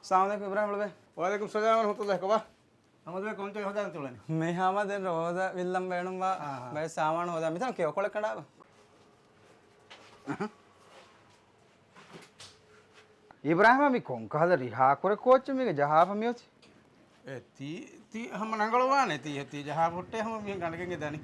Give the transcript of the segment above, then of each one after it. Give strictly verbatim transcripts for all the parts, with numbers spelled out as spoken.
ސަލާމަލައިކުމް އިބްރާހިމް ޅުބެ. ވަޢަލައިކުމް ސަލާމް ވަރަޙްމަތުﷲ ކޮބާ؟ ހަމަދުބެ ކޮންޗެއް ހޯދާން ތުޅެނީ؟ މި ހަމަ ދެން ރޯދަ ވިއްލަން ބޭނުންވާ އާ. ބައެއް ސާމާނު ހޯދާ. މިތަން ކެޔޮ ކޮޅެއް ކަނޑާބަ. އިބްރާހިމް މި ކޮން ކަހަލަ ރިހާކުރެއް ކޯއްޗެއް މީގަ ޖަހާފަ މިއޮތީ؟ އެ ތީ، ތީ ހަމަ ރަނގަޅުވާނެ ތީ، ތީ ޖަހާ ފޮއްޓޭ ހަމަ މިހެން ގަނޑަގެން އެ ދަނީ.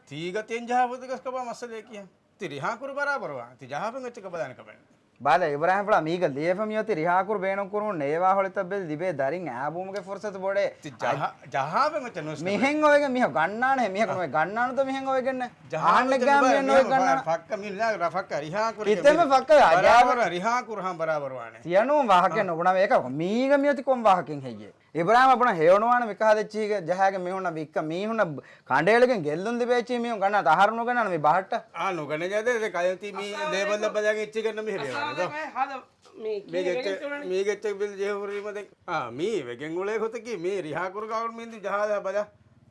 ތީގަ ތިއެން ޖަހާ ފޮތިގަސް ކޮބާ މައްސަލައެކި؟ ތި ރިހާކުރު ބަރާބަރުވާނެ. ތި ޖަހާފަ އެއްޗަކަށް ބަލާނެ ކަމެއް. ބާލަ އިބްރާހިމް ފުޅާ މީގަ ލިޔެފަ މިއޮތީ ރިހާކުރު ބޭނުން ކުރުމުން ނޭވާ ހޮޅިތައް ބެލި ލިބޭ ދަރިން އާބުމުގެ ފުރުސަތު ބޮޑޭ. ތި ޖަހާ، ޖަހާފަ އެއްޗެއް ނުވެސް ނުވޭ. މިހެން އޮވެގެން މިހާ ގަންނާނެ މިހަކު ނުވެ ގަންނާނުތަ މިހެން އޮވެގެންނެ. ޖަހާފަ އާންނެއްގާ މިހެން ނުވެ ގަންނާނެ. ފައްކަ މި ނާ ރަފައްކަ ރިހާކުރު ކިތަންމެ ފައްކަ ބަރާބަރު ރިހާކުރު ހާ ބަރާބަރު ވާނެ. ތިޔަނޫން ވާހަކަ ނުބުނަވޭ އެކަކު މީގަ މިއޮތީ ކޮން ވާހަކައެއް ހެއްޔޭ؟ އިބްރާހިމް ބުނަ ހެޔޮނުވާނެ މިކަހަލަ އެއްޗީގެ ޖަހާގެ މީހުންނަށް ވިއްކަ މީހުންނަށް ކަނޑައެޅިގެން ގެއްލުން ލިބޭ އެއްޗީ މީހުން ގަންނާ އަހަރު ނުގަންނާނެ މި ބަހައްޓަ. އާ ނުގަނެ ޖަދެ ދެ ކަޔޮތީ މީ ލޭބަލް ލައްބަލާގެ އެއްޗިގެން ނަމި ހެރި ވާނެ ދޯ. މީ ގެއްޗެއް ބިލް ޖެހުރީމަ ދެން. އާ މީ ވެގެން އުޅޭ ގޮތަކީ މީ ރިހާކުރު ގާވަރު މީންދި ޖަހާލާ ބަލާ.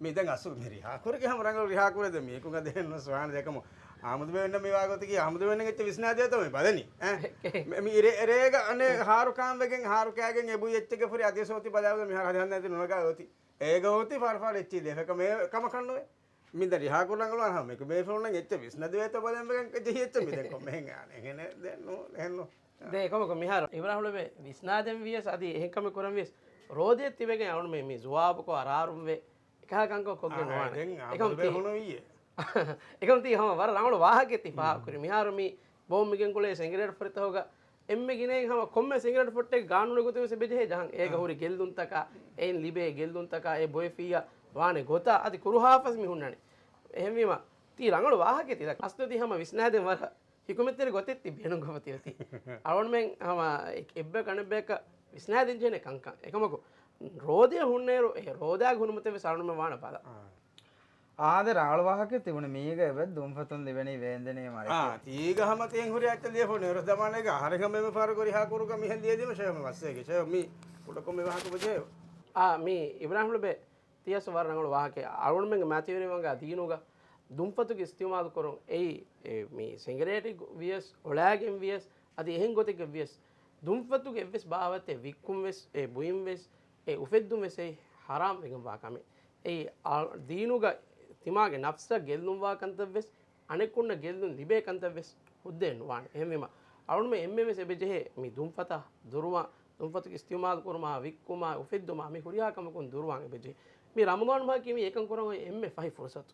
މި ދެން އަސު މި ރިހާކުރުގެ ހަމަ ރަނގަޅު ރިހާކުރެއް ދެ މީކުން އަދެ ނުސްވާނެ ދެކަމު. އާމުދު ބޭންނަ މި ވާގޮތަކީ އާމުދު ބޭންނަ އެއްޗެއް ވިސްނާދޭތޯ މި ބަލަނީ. އެ، މި ރޭ، ރޭގަ އަނެއް ހާރު ކާން ވެގެން ހާރު ކާގެން އެބު އެއްޗެއްގެ ފުރި އަދި ސޯތި ބަލާ މި ހަރަ ހަދި ހަންނަ އެތި ނުނަގާ ގޮތި. އޭގަ އޮތީ ފާރު ފާރު އެއްޗި ދޭ ފެކަ މޭ ކަމަކަށް ނުވޭ. މި ދަ ރިހާކުރު ރަނގަޅު އަންހާ މެކު ބޭފުޅުންނަށް އެއްޗެއް ވިސްނަދެވޭތޯ ބަލަން ވެގެން ޖެހި އެއްޗެއް މި ދެން ކޮންމެހެން އާނެ އެހެނެއް ދެން ނޫ އެހެން ނޫ. ދޭ އެކަމަކު މިހާރު އިބްރާހިމް ޅުބެ ވިސްނާދެން ވިޔަސް އަދި އެހެން ކަމެއް ކުރަން ވިޔަސް ރޯދައެއް ތިބެގެން އަޅުމެ މި ޒުވާބުކޮށް އަރާރުން ވެ އެކަހަލަ ކަންކަން ކޮށްގެން ނުވާނެ. އެކަމަކު ތީ ހަމަ ވަރަށް ރަނގަޅު ވާހަކައެއް ތި ފާހަގަކުރީ. މިހާރު މި ބޯ މިގެންގުޅޭ ސިނގިރޭޓް ފޮށިތަކުގަ އެންމެ ގިނައިން ހަމަ ކޮންމެ ސިނގިރޭޓް ފޮށިތަކެއް ގާނޫނުގެ ގޮތުން ވެސް އެބަޖެހޭ ޖަހަން. އޭގަ ހުރި ގެއްލުންތަކާ، އެއިން ލިބޭ ގެއްލުންތަކާ، އެ ބޮއެފިއްޔާ ވާނެ ގޮތާ އަދި ކުރުހާފަސް މި ހުންނަނީ. އެހެންވީމަ، ތީ ރަނގަޅު ވާހަކައެއް ތި ދައްކަ. އަސްލު ތި ހަމަ ވިސްނާދެން ވަރަށް ހިކުމަތްތެރި ގޮތެއް ތި ބޭނުންކޮށްފަ ތި އޮތީ. އަޅުގަނޑުމެން ހަމަ އެއް، އެއްބަޔަކު އަނެއްބަޔަކަށް ވިސްނާދޭން ޖެހޭނެ ކަންކަން. އެކަމަކު، ރޯދައެއް ހުންނޭރު، އެ ރޯދާގެ ހުރި މަތިވެސް އަޅުގަނޑުމެން ވާނެ ބަލަ. އާދެ، ރަނގަޅު ވާހަކައެއް ތިބުނީ. މީގަ އެބަ ދުންފަތުން ލިބެނީ ވޭންދެނީ މަރިކެ. އާ، ތީގަ ހަމަ ތިހެން ހުރި އައްޗަށް ލިޔެފަ ނޭރު ޒަމާނެގަ އަހަރެން ހަމަ އެމެ ފާރުގަ ރިހާ ކުރުގަ މިހެން ލިޔެދީމަ ޝޭ މައްސައިގެ ޝޭ މީ ކުޑަކޮށް މި ވާހަކަ ބުޖެއެވެ. އާ، މީ އިބްރާހިމް ޅުބެ ތިޔަސް ވަރަށް ރަނގަޅު ވާހަކައެއް. އަޅުގަނޑުމެންގެ މަތިވެރިވަންގާ ދީނުގަ ދުންފަތުގެ އިސްތިޢުމާލު ކުރުން އެއީ، އެ، މީ ސިނގިރޭޓެއް ވިޔަސް، އޮޅާގެން ވިޔަސް، އަދި އެހެން ގޮތެއްގަ ވިޔަސް، ދުންފަތުގެ އެއްވެސް ބާވަތެއް ވިއްކުން ވެސް، އެ ބުއިން ވެސް، އެ އުފެއްދުން ވެސް އެއީ ޙަރާމް ވެގެންވާ ކަމެއް. އެއީ އާ، ދީނުގަ ތިމާގެ ނަފްސަށް ގެއްލުންވާ ކަންތައް ވެސް، އަނެކުންނަށް ގެއްލުން ލިބޭ ކަންތައް ވެސް ހުއްދައެއް ނުވާނެ. އެހެންވީމަ، އަޅުގަނޑުމެން އެންމެން ވެސް އެބަޖެހޭ މި ދުންފަތަށް ދުރުވާ، ދުންފަތުގެ އިސްތިޢުމާލު ކުރުމާ، ވިއްކުމާ، އުފެއްދުމާ، މި ހުރިހާ ކަމަކުން ދުރުވާން އެބަޖެހޭ. މި ރަމަޟާން މަހަކީ މި އެކަން ކުރަން އޮތް އެންމެ ފަހި ފުރުޞަތު.